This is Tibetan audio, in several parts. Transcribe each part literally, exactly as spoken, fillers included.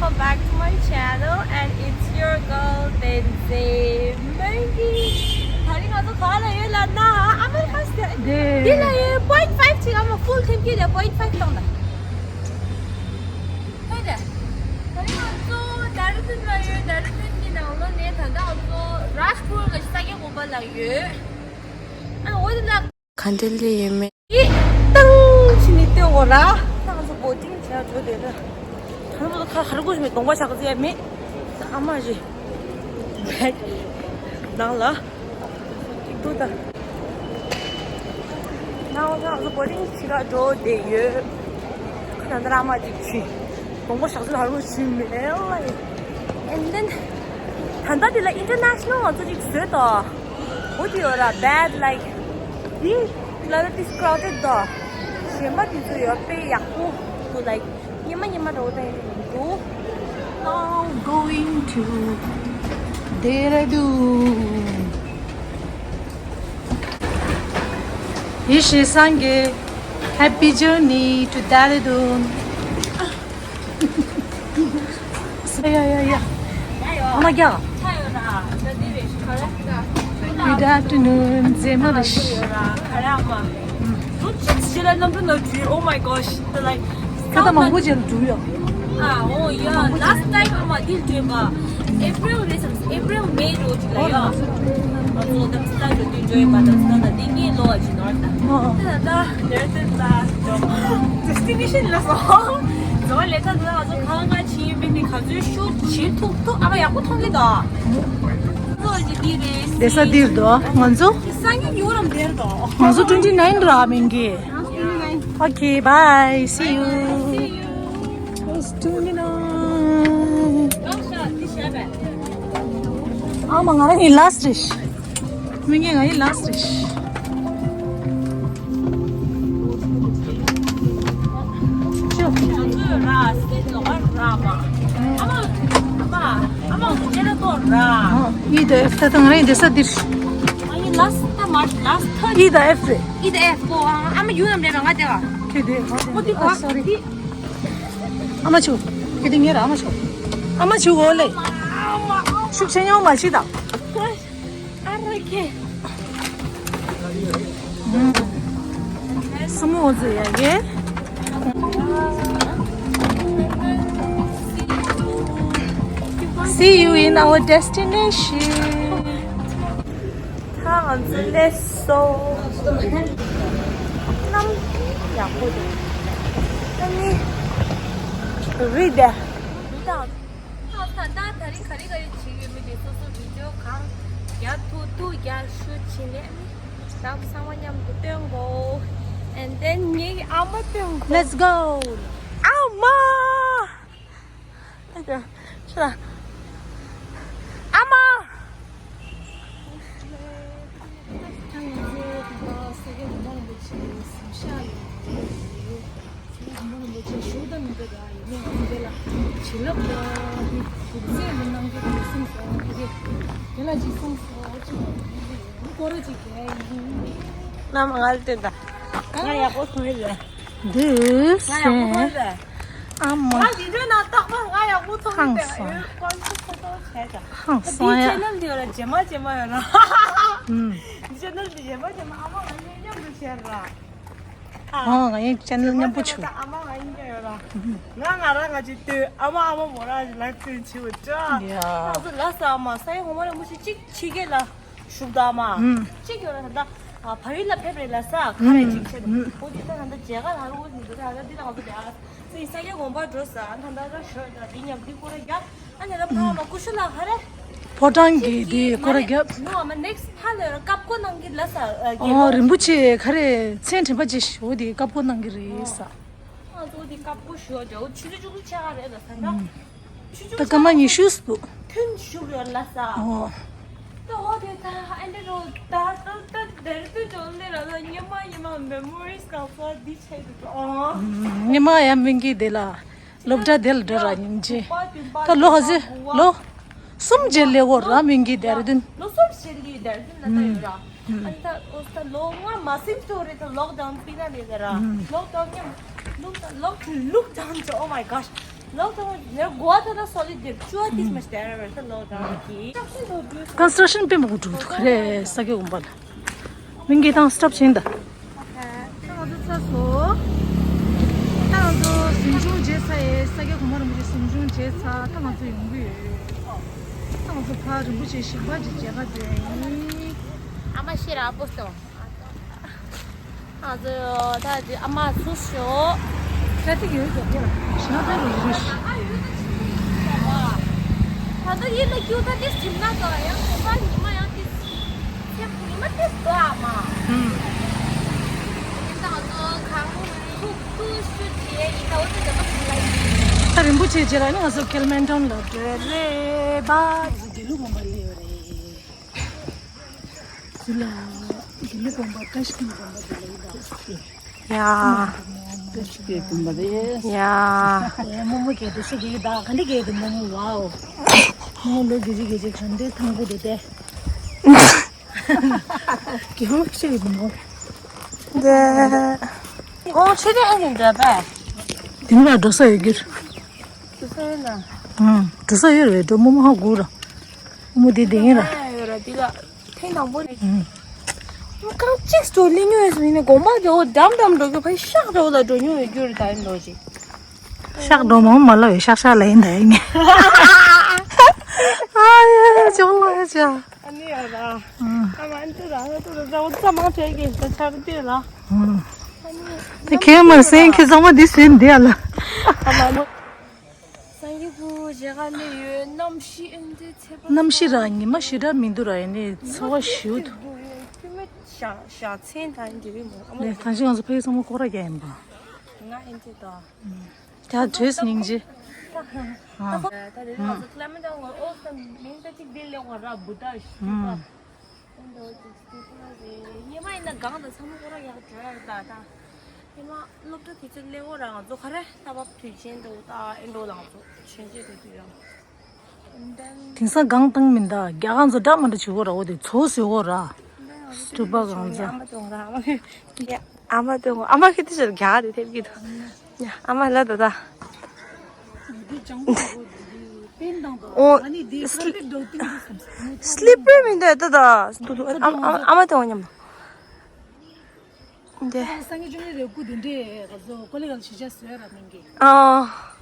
Welcome back to my channel and it's your girl Tenzin Mengi. ད་རིང་ང་ཚོ་ག་ལ་ཡོད་ལབ་ན། ཨ་མེ་ཧ་སི་དེ་ལ་ཡོད། point five ཅིག་ཨ་མ་full tank གི་ལ་point five བཏང་ད། ཧེ་ད། ད་རིང་ང་ཚོ་ཌེ་ར་ཌུན་ལ་ཡོད། ཌེ་ར་ཌུན་གྱི་ནང་ལོགས་ནས་ད་ལྟ་ང་ཚོ་རཱཇ་པུར་ལ་ས་སྐྱའི་དགོན་པ་ལ་ཡོད། ཨ་འོ་དེ་ལ། ག་འདྲ་ལས་ཡོད་མེད། ཡི་ཏང་ཕྱི་ནས་སྟོན་གོ་ར། ད་ང་ཚོ་བོ་ཊིང་བྱས་འགྲོ་དེ་ར། ད་ང་ཚོ་ཁ་ཁར་གོ་ཞིག་མེད། གདོང་པ་ཞག་ཚི་ཡ་མེད། ད་ཨ་མ་རེད། བེག་ནང་ལ་ཏིག་ཏུ་ད། ནང་ང་ཚོ་བོ་ཊིང་བྱེད་ག་འགྲོ་དེ་ཡོད། ཁ་ད་ཨ་མ་ཅིག་ཕྱིན། གདོང་པ་ཞག་ཚི་ཧར་གོ་ཞིག་མེད་ལ། And then ད་ལྟ་དེ་ལ་ཨིན་ཊར་ནེ་ཤ་ནལ་ང་ཚོ་ཅིག་བཟོས་ཏོ། འོ་དེ་ཡོད་ར། bad like འདི་ལ་ལ་ཏིས་crowded དོ། གཞན་པ་དེ་ཚོ་ཡོད་པས་ཡག་པོ་འདུག like ཉི་མ་ཉི་མ་འགྲོ་དེ་འདུག Now going to Dehradun. ཡེ་ཤེས་སངས་རྒྱས། Happy journey to Dehradun. ཡ་ཡ་ཡ། ཨ་མ་རྒྱ། Good afternoon. ཛེ་མ་རེ་ཤི། Oh my gosh. The like ཁ་ད་མང་པོ་ཅན་འགྲུབ་ཡོད། ཨ་འོ་ཡ། Last time ཨ་མ་དེ་འགྲུབ་པ། April རེད་བསམ། April May རོ་ཅིག་ལ་ཡ། ང་ཚོ་དམ་སྲི་ལ་འགྲོ་དུས་འགྲོ་ཡོད་པ། དམ་སྲི་ལ་དེ་ངའི་ལོ་བ་ཅིག་ནོར་ད། ད་ད་དེར་དེར་ལ་འགྲོ། Destination ལ་སོང་། ཛོ་ལེ་ད་ད་ང་ཚོ་གང་ག་ཕྱིན་ཡོད་པའི་ནི་ག་ཚོད་ཤུགས་ཕྱིན་ཐུབ་ཐུབ། ཨ་མ་ཡག་པོ་མཐོང་གི་ད། ང་ཚོ་ཅི་དེ་རེད། བསྡད་ས་འདིར་འདུག་ང་ཚོ། སང་ཉིན་ཡོང་རམ་དེར་འདུག་ང་ཚོ་twenty nine ར་མིན་གི། Okay, bye. See you. It's twenty nine. ཨ་མ་ང་རང་གི་last dish. མིན་གི་ང་ཡི་last dish. ཨ་ཡིད་དེ་ད་ང་རང་འདི་ས་འདིར། ཨ་ཡིད་last ད་མ་last ད། ཡིད་ད་ཨེབ་ཟེར། ཡིད་ད་ཨེབ་གོ་ཨ་མ་ཡུ་ནམ་རེ་རང་ང་དེ་བ། ཁྱེད་དེ་ཨ་ཨ་སོ་རི། ཨ་མ་ཆུ། ཁྱེད་དེ་ངེར་ཨ་མ་ཆུ། ཨ་མ་ཆུ་འོ་ལེ། ཤུགས་ཆེ་ཉོ་མ་ཤི་ད། ཨ་ར་ཁེ། སུ་མོ་ཟེར་ཡ་གི། See you in our destination. ད་ང་ཚོ་སླེབས་སོང་། གནམ་ཡག་པོ་འདུག་ཨ་ནི་རི་དེ། ད་ད་ད་ད་རིང་ག་རེ་ག་རེ་བྱེད་ཡོད་མེད་དེ་སོ་སོ་བི་ཌི་ཡོ་གང་རྒྱག་ཐུབ་ཐུབ་རྒྱག་ཞུ་བྱེད་ནས་ཨ་ནི་ད་ཚང་མ་མཉམ་དུ་སྟོན་དགོས། And then ངའི་ཨ་མ་སྟོན་དགོས། Let's go. ཨ་མ། ཨ་མ། ན་མ་ང་ལ་སྟོན་ད། ང་ཡག་པོ་མཐོང་ཡོད་ལ། འདི་ང་ཡག་པོ་མཐོང་ཡོད་ལ། ཨ་མ། ང་འདི་འདྲ་ན་རྟག་པར་ང་ཡག་པོ་མཐོང་ཡོད་ལ། ཧང་སང་། ཡོད་ཀོན་ཆུ་ཁོ་ཐོ་བྱས་ཀྱང་། ཧང་སང་ཡ། ཆེ་ནལ་འདི་ཡོད་ལ་རྗེས་མ་རྗེས་མ་ཡོད་ལ། ཨུམ། ཆེ་ནལ་འདི་རྗེས་མ་རྗེས་མ་ཨ་མ་ང་གཉིས་མཉམ་དུ་བྱས་ལ། ཨ་ང་ཡང་ཆེ་ནལ་མཉམ་པོ་བྱུང་། ཨ་མ་ང་གཉིས་ཀྱང་ཡོད་ལ། ང་ང་རང་ང་ཅིག་ལྟོས། ཨ་མ་ཨ་མ་མོ་རང་ལ་སྟོན་བྱེད་འོ་ཅོ། ཡ། ང་ཚོ་ལ་ས་ཨ་མ་ས་ཡ་ཧོ་མ་ར་མུ་ཤི་ཅིག་ཕྱི་རྒྱལ་ལ་བཞུགས་ད་མ། ཨུམ། གཅིག་ཡོད་ར་ད་ལྟ། ཨ་ཕ་རི་ལ་ཕེབས་རེད་ལ་ས་ཁ་རེ་ཨུམ་གཅིག་བྱས་ཏེ། ཨུམ། འོ་དེ་ད་ད་ལྟ་མཇལ་ཁ་ལ་རུ་འོ་དེ་ད་ལྟ་འདི་ལ་ང་ཚོ་ལ་ས་ས་སྐྱ་དགོན་པ་འགྲོ་ས་ད་ད་ད་ཞོ་ད་འདི་མཉམ་འདི་སྐོར་ར་རྒྱབ། ཨ་ནི་ད་ཕ་མ་ཀུ་ཤུ་ལ་ཧ་རེ། ཕོ་བྲང་གི་འདི་སྐོར་ར་རྒྱབ། ནོ་ཨ་མ་next ཕ་ལ་ར་བཀབ་བསྐོ་གནང་གི་ལ་ས་ཨ་རྒྱལ་ཨོ་པོ། རིན་པོ་ཆེ་ག་རེ་མཚན་དྲན་པ་ཅིག་འོ་དེ་བཀབ་བསྐོ་གནང་གི་རེད་ས། ཨ་ཚོ་འདི་བཀབ་བསྐོ་ཞུ་བ་འདྲ་བོ་ཆུ་ཚོད་བཅུ་དྲུག་ཆ་ག་རེད་ལ་ས་ད། ཨུམ། ད་སྐར་མ་ཉི་ཤུ་འདུག་ཐུན་བཞུགས་ཡོད་ལ་ས། ཨོ། ད་འོ་དེ་ད་ཨ་འདྲ་རོ་ད་ད་ད་དེར་དུ་འགྲོ་ལེ་ར་ལ་ཉི་མ་ཉི་མ་མེ་མོ་རིས་གང་ས་འདི་ཆེད་དུ་འགྲོ། ཨོ། ཉི་མ་ཡ་མིན་གི་དེ་ལ་སློབ་གྲྭ་དེ་ལ་འགྲོ་ར་སྙིང་རྗེ། ད་ལོ་ཧ་ཟེ་ལོ་གསུམ་རྗེས་ལེ་འོ་ར་མིན་གི་དེར་དུན། ལོ་གསུམ་རྗེས་ལེ་དེར་དུན་ལ་ད་ཡོད་ར། ཨ་ད་འོ་ད་ལོ་ལྔ་མ་ཟིན་ཏོ་རེད་ད་ལོག་ཌའུན་པི་ན་ལེ་ཟེར་ར། ལོག་ཌའུན་ཉམ་ལུག་ད་ལོག་ལུག་ཌའུན་ཅོ། Oh my gosh. Lockdown ནས་གོ་བ་ད་ལྟ་སོ་ལི་དེབ་བཅུ་བ་ཏིས་མ་ཤི་དེ་ར་བར་ས་ལོག་དང་གི། Construction དཔེ་མང་པོ་འགྲོ་འདུག་ག་རེ་ས་སྐྱ་དགོན་པ་ལ། མི་འགས་དང་སི་ཊོབ་བྱེད་ད། ད་ང་ཚོ་ཚར་སོང་། ད་ང་ཚོ་གཟིམ་ཆུང་བརྗེས་ཚར་ཡས། ས་སྐྱ་གོང་མ་རིན་པོ་ཆེ་གཟིམ་ཆུང་བརྗེས་ཚར། ད་ང་ཚོ་ཡོང་གི་ཡོད། ད་ང་ཚོ་ཕར་རིན་པོ་ཆེ་ཞིག་པ་ཅིག་མཇལ་ག་འགྲོ་ཡ་ཡིན། ཨ་མ་ཤེས་ར་པོ་སོང་། ང་ཚོ་ད་ཅི་ཨ་མ་ཚུར་ཤོག་ཁ་ཏིག་ཡོད་ཀྱང་དེ་ལ་ཞེ་ན་ད་རུ་རུ་ཤི། ད་ད་ཡིན་ན་ཁྱོད་ད་ཏིས་གྲིམ་ན་ད་ཡང་ཁོ་པ་ཉི་མ་ཡང་ཏིས་ཁྱེད་ཉི་མ་ཏིས་དོ་ཨ་མ། ཧུམ། ཡིན་ད་ང་ཚོ་གང་ཐུག་ཐུག་ཤུ་ཅི་ཡིན་ད་འོ་ད་ད་ད་ད་ཡིན། ད་རིན་པོ་ཆེ་རྗེས་ལ་ནི་ང་ཚོ་ཀེལ་མན་ཊོན་ལ་འགྲོ་རེད་པ། ང་ཚོ་དགེ་ལུགས་དགོན་པ་སླེབས་ཡོད་རེད། ཟུར་ལ་དགེ་ལུགས་དགོན་པ་བཀྲ་ཤིས་ཀྱི་དགོན་པ་དེ་ལ་ཡིན་པ། ཡ། བཀྲ་ཤིས་ཀྱི་དགོན་པ་རེད། ཡ། ཨེ་རྨོ་མོ་སྐད་དུ་ཤི་གི་ད་ག་འདི་སྐད་དུ་རྨོ་མོ་ཝའོ། རྨོ་མོ་ལོ་རྒྱུ་རྒྱུ་རྒྱུ་གང་འདྲའི་ཐང་པོ་དེ་དེ། གི་ཧོང་ཤི་གི་རྨོ། དེ། ཨོ་ཆེ་དེ་ཨེ་འདྲ་པས། དེ་ནི་ལ་འགྲོ་ས་ཡོད་གི། འགྲོ་ས་ཡོད་ན། ཨང་འགྲོ་ས་ཡོད་རེད་འགྲོ་རྨོ་མོ་ཧ་གོ་ར། རྨོ་མོ་དེ་དེ་ཡིན་ར། ཡོད་ར་འདི་ལ། ཐེངས་དང་པོ་རེད། ཨང་། རྐང་གཅིག་ཏུ་སླེབས་མྱོང་ཡོད་སུ་ཡིན་ནས་དགོན་པ་དེ་འོ་འགྲམ་འགྲམ་འགྲོ་རྒྱུ་ཕ་ཤག་འགྲོ་ལ་འགྲོ་མྱོང་ཡོད་རྒྱུ་རེད་ད་ཡིན་འགྲོ་ཅིག་ཤག་འགྲོ་མང་མ་ལ་ཡོད་ཤག་ཤག་ལ་ཡིན་ད་ཡིན་ངེ། ཨ་ཡ་ཅོང་ལ་ཡ་ཅ། ཨ་ནི་ཡ་ར། ཨང་། ཨ་མ་ཨ་འདི་ར་ཨ་འདི་ར་ར་འོ་ཙམ་མང་དྲགས་ཀྱི་ད་ཆར་འདི་ལ། ཨང་། ཨ་ནི། དེ་ཁྱེད་མར་སེང་ཁྱེད་ཚང་མ་འདི་སེང་འདི་ཡ་ལ། ཨ་མ་ནོ། སངས་རྒྱས་སྐུ་མཇལ་ཁ་སླེབས་ཡོད། གནམ་གཤིས་ཨེ་འདྲའི་ཚ་པོ། གནམ་གཤིས་ར་ཉི་མ་ཞེ་དྲག་མི་འདུག་ར་ཡིན་ནའི་ཚ་བ་ཞེ་པོ་འདུག་སྐྱེ་དམན་ཞག་ཞག་མཚན་དང་འདི་རིང་མོ་ཨ་མ་ལས་ད་ཅི་ང་ཚོ་ཕ་གི་ཚང་མ་སྐོར་ར་རྒྱག་ཡིན་པ། ང་ཨེ་འདྲའི་དང་། ད་བྲེས་སྙིང་རྗེ། ད་ད་རེ་ང་ཚོ་ཀླད་མེད་དང་ངོ་ཨོ་ས་མིང་ད་ཅིག་འདི་ལས་ངོ་ར་བུ་ད་ཞུ་པ། ཨེ་འདྲ་ཅིག་སྐྱེ་དམན་རེད། ཉི་མ་ཡིན་ན་གང་དང་ཚང་མ་སྐོར་ར་རྒྱག་འགྲོ་ཡ་རེད་ད་ད། ཧི་མ་སློབ་གྲྭ་དུས་ཚོད་སླེབས་འོ་ར་ང་ཚོ་ག་རེ་ལྟ་བ་དུས་ཆེན་འདུག་ད་ཨེ་འགྲོ་ལ་ང་ཚོ་ཆེན་ཆེ་དུས་དུས་ར། དེང་སང་གང་བཏང་མིན་ད་རྒྱ་གང་ཚོ་འདྲ་མ་འདྲ་བྱེད་གོ་ར་འོ་དེ་ཚོ་ཟེར་གོ་ར། སྤྲུལ་པ་གང་ཚོ། ཨ་མ་དང་ར་ཨ་མ་ཨ་མ་དང་ཨ་མ་གི་དེ་ཕྱིར་རྒྱ་ག་དེ་ཐེབས་ཀྱི་འདུག་ཨ་མ་ལ་ད་ད། ཨོ། སི་ལི་པར་མི་འདུག་ད་ད། ཨ་མ་དང་མཉམ། འདི། སངས་རྒྱས་བཅོམ་ལྡན་འདས་སྐུ་དེ་འདྲས་ག་ཚོད་ཀོ་ལི་ག་ལ་ཞི་བྱ་བཟོས་ར་མིན་གི། ཨ།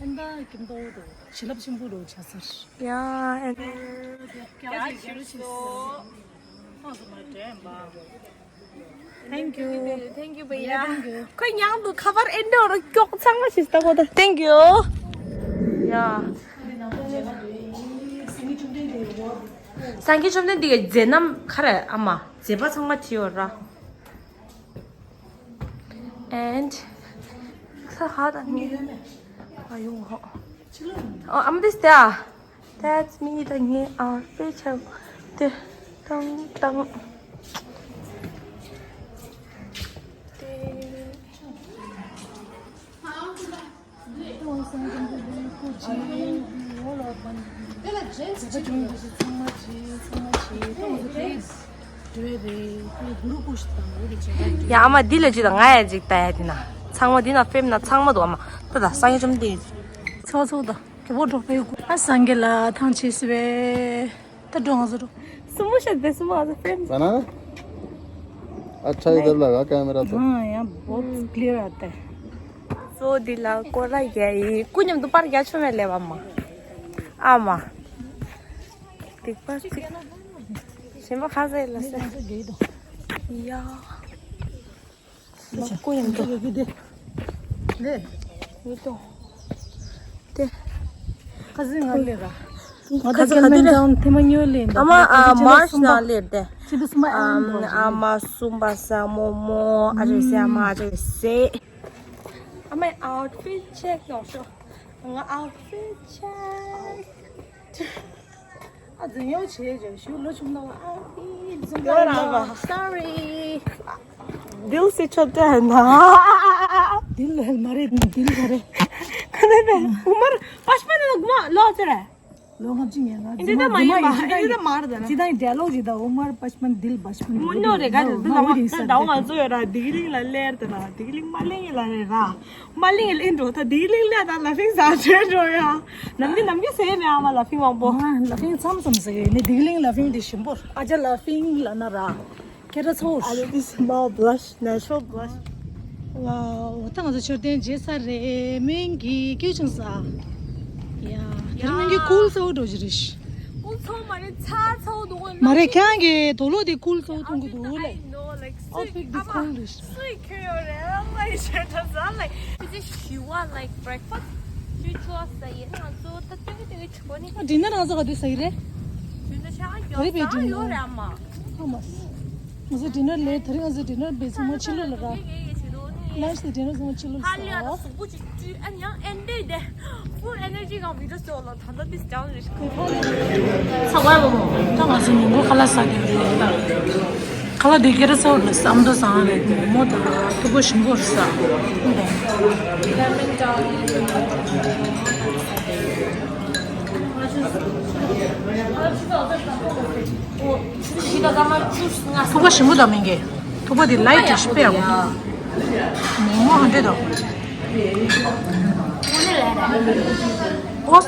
ཨན་ད་ཀིམ་ཏོ་དོ་བྱིན་རླབས་ཆེན་པོ་རོ་ཆ་སར། ཡ་ཨན། རྒྱ་ཆེ་ཤོས་སོ། ཨ་སོ་མ་དྲན་པ། Thank you. Thank you, བྷེ་ཡ། ཁོས་མྱང་དུ་ཁ་པར་ཨེ་འདྲ་རོ་ཀྱོག་ཚང་མ་ཞིག་ལྟ་གོ་ད། Thank you. ཡ། སངས་རྒྱས་བཅོམ་ལྡན་འདས་ཀྱི་མཛད་རྣམ་ག་རེ་ཨ་མ་མཛད་པ་ཚང་མ་བྲིས་ཡོད་ར། And ས་ཧ་ད་ནི་ཨ་ཡོང་ཧོ། ཨ་མ་this there. That's me. ད་ངའི་outfit ཆ་དེ་ཏང་ཏང་དེ། ཡ་ཨ་མ་འདི་ལ་ཅི་དང་ང་ཡ་ཅིག་ལྟ་ཡ་དེ་ན་ཚང་མ་འདི་ན་ཕེབས་ན་ཚང་མ་འདུག་ཨ་མ་ད་ད་སངས་རྒྱས་བཅོམ་ལྡན་འདས། ཚོགས་ཚོགས་ད་ག་པོ་འགྲོ་ཕེབས་དགོས་ཨ་སངས་རྒྱས་ལ་ཐང་ཆད་སི་བས། ད་འགྲོ་ང་ཚོ་འགྲོ། སུ་མོ་ཤ་དེ་སུ་མོ་ང་ཚོ་ཕེབས། ཨ་ཆ་ཡི་དེབ་ལ་ག་ཀེ་མེ་ར་ཚོ། ཨ་ཡ་བོ་ཀླི་ར་དེ། སོ་འདི་ལ་སྐོར་ར་རྒྱག་ཡིན། སྐུ་མཉམ་དུ་པར་རྒྱག་ཆོག་མེད་ལེ་བ་མ། ཨ་མ། སྡིག་པ་གཅིག་གཞན་པ་ཁ་ཟས་ལ་ཟེར། ཡ། ལ་སྐུ་མཉམ་དུ། ལེ། མི་ཏོ། དེ། ཁ་ཟས་ང་ལེ་ར། ང་ད་ཁ་ཟས་ག་དེ་རེད། ཐེ་མ་ཉོ་ལེ་འདི། ཨ་མ་ཨ་མར་ཆི་ན་ལེ་དེ། ཆི་དུ་སུ་མ་ཨ་ཨ་མ་སུམ་པ་ས་མོ་མོ་ཨ་རེ་སེ་ཨ་མ་ཨ་རེ་སེ། ཨ་མའི་outfit check ཡོང་ཤོག་ང་outfit check ཨ་འཛིན་ཡོད་བྱེད་བྱེད་ཞུ་ལོ་ཆུང་ནོ་ཨ་ཨི་འཛིན་པ་ལ་sorry། འདིལ་སི་ཆོ་ཏེ་ན། འདིལ་ལ་མ་རེད་འདིལ་ག་རེད། ཁ་ནས་པས་ཨུ་མར་པཤ་པ་ནི་གུ་མ་ལོ་ཚེ་རེད། ལོ་ལྔ་བཅུ་ང་ལྔ། འདི་ད་མ་ཡིན་པ། འདི་ད་མར་ད་ན། ཅི་ད་ཡིན་ཌའི་ལོག་ཅི་ད། ཨོ་མར་པཆ་པན་དིལ་བཤ་པན། མུ་ཉོ་རེ་ག་རེ་ད། ད་ང་ད་ང་ཚོ་ཡོད་ར། དིག་ལིང་ལ་ལེར་ད་ན། དིག་ལིང་མ་ལེང་ཡིན་ལ་རེ་ར། མ་ལེང་ཡིན་ལེན་འགྲོ། ད་དིག་ལིང་ལ་ད་ལ་ཕིང་ཟ་ཆེ་འགྲོ་ཡ། ནམ་གི་ནམ་གི་ཟེར་མེད། ཨ་མ་ལ་ཕིང་དབང་པོ། ཨ་ལ་ཕིང་མཚམས་མཚམས་ཟེར་གི་ནི། དིག་ལིང་ལ་ཕིང་དེ་ཞིམ་པོ། ཨ་ཅག་ལ་ཕིང་ལ་ན་ར། ཁྱེད་ར་ཚོ། ཨ་ལེ། This is my blush, natural blush. Wow, ད་ང་ཚོ་མཆོད་རྟེན་མཇལ་ཚར་རེད། སྨན་གྱི་ཀེའུ་ཆུང་ས། ཡ། དེ་རིང་སྨན་གྱི་ཀུལ་ཚ་བོ་འགྲོ་གི་རེད། ཀུལ་ཚ་བོ་མ་རེད། ཚ་ཚ་བོ་འདུག་མ་རེད། ཁྱེད་རང་གི་དུག་ལོག་དེ་ཀུལ་ཚ་བོ་མཐོང་གི་འདུག་ལེ། Outfit this cool རེད། སུས་ཁྱོད་ཡོད་རེད། ལ་ཡི་ཤེར་ཐ་ཟ་ལེ། Is it she want, like, breakfast? ཁྱོད་ཆོག་ཟ་ཡིན་ན་ང་ཚོ་ད་ཏོག་ཙམ་ཏོག་ཙམ་བྱེད་དགོས་ནི། ཨ། ཌི་ནར་ང་ཚོ་ག་དུས་ཟ་ཡི་རེད། ཌི་ནར་ཆ་ག་ག་རེ་པའི་ཌི་ནར་ཡོད་རེད། ཨ་མ། ཨ་མ། ང་ཚོ་ཌི་ནར་ལས། དེ་རིང་ང་ཚོ་ཌི་ནར་བས་ཚང་མ་ཕྱི་ལོགས་ལ་ར། ལན་ཆི་དེ་ཌི་ནར་ཚང་མ་ཕྱི་ལོགས་ལ་ཟ། ཧ་ལས་ཡ། ད་གཟུགས་པོ་ཅིག་བཅུས། ཨ་ནི་ཡང་ཨེ་འདྲས་དེ། Full energy གང་བི་ཌིའོ་སྟོར་ལ་ད་ལྟ་དེ་ཅང་རེད། ཚ་བ་བ་མོ། ད་ང་ཚོ་མོག་མོག་ཁ་ལག་ཟ་གི་རེད། ཁ་ལག་དེ་སྐད་གྲགས་ཚ་བོ་རེད། ཟ་མདོ་བཟང་རེད། མོག་མོག་དང་མཐུག་པོ་ཞིམ་པོ་རེད་ཟ། ཐུག་པ་ཞིམ་པོ་དང་མིན་གྱི། ཐུག་པ་དེ་ལའི་ཊི་ཞིག་པས་ཡག་པོ་འདུག་མོག་མོག་ཧ་འདྲེ་དང་། ཨོ།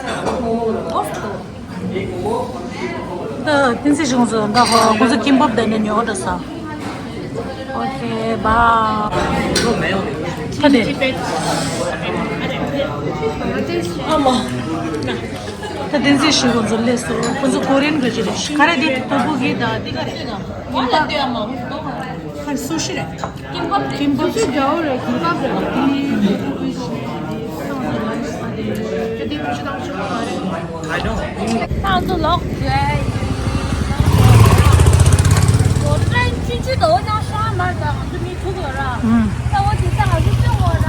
ད་བསྟན་འཛིན་ཞིག་ཁོང་ཚོ་ད་ཁོང་ཚོ་ཀིམ་པབ་དེ་འདྲ་ཉོ་འགྲོ་ས། ཨོ་ཁེ་བཱའི། ད་དེ། ཨ་མ། ད་བསྟན་འཛིན་ཞིག་ཁོང་ཚོ་སླེབས་སོང་། ཁོང་ཚོ་ཀོ་རི་ཡན་ག་ཅི་རེད། ག་རེ་དེ་ཏོ་པུ་གི་ད་དེ་ག་རེ། ཨོ་ལ་ལྟོས། ཨ་མ། ཁ་སུ་ཤི་རེད། ཀིམ་པབ་རེད། ཀིམ་པབ་ཅིག་འདྲ་བོ་རེད། ཀིམ་པབ་རེད། དེ་དེ་དེ་དེ་དེ་དེ་དེ་དེ་དེ་དེ་དེ། I know. ང་ཚོ་ལོག་འགྲོ་ཡ་ཡིན། ལོ་ཏྲེན་ཆུང་ཆུང་དུ་ནང་ཤ་མར་དང་ང་ཚོ་མི་ཐུག་ཡོད་ར། ཨུམ། ད་འོ་དེ་ས་ང་ཚོ་སྤྱོད་འོ་ར།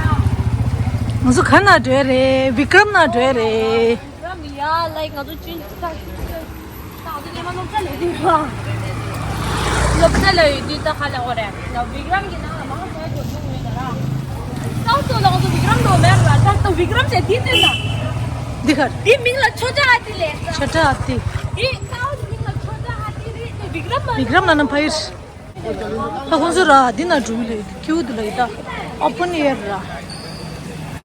ང་ཚོ་ག་ན་འགྲོ་ཡ་རེད། བི་ཀྲམ་ན་འགྲོ་ཡ་རེད། བི་ཀྲམ་ཡ། ལའིཀ་ང་ཚོ་ཆུང་ཆུང་ད་ང་ཚོ་ཉི་མ་སློབ་གྲྭ་ལས་དུས་ར། སློབ་གྲྭ་ལ་ཡོད་དུས་ད་ག་ལ་འོ་རེད། ཡ་བི་ཀྲམ་གྱི་ནང་ལ་མང་ཆེ་བ་འགྲོ་མྱོང་ཡོད་ད་ར། ད་ཚོ་ལ་ང་ཚོ་བི་ཀྲམ་འགྲོ་མེད་ར། ད་ད་བི་ཀྲམ་ཟེར་དེ་ནས་ན། འདི་གར། དེ་མིང་ལ་ཆོ་ཅ་ཨ་ཏི་ལས། ཆོ་ཅ་ཨ་ཏི། དེ་ད་མིང་ལ་ཆོ་ཅ་ཨ་ཏི་རེད། དེ་བི་ཀྲམ་མ། བི་ཀྲམ་ལ་ན་ཕ་ཡིར། ད་ཁོང་ཚོ་ར་འདི་ན་འགྲོ་གི་ལས་ཁྱེའུ་འདི་ལ་ཡི་ད། ཨོ་པན་ཨེར་ར།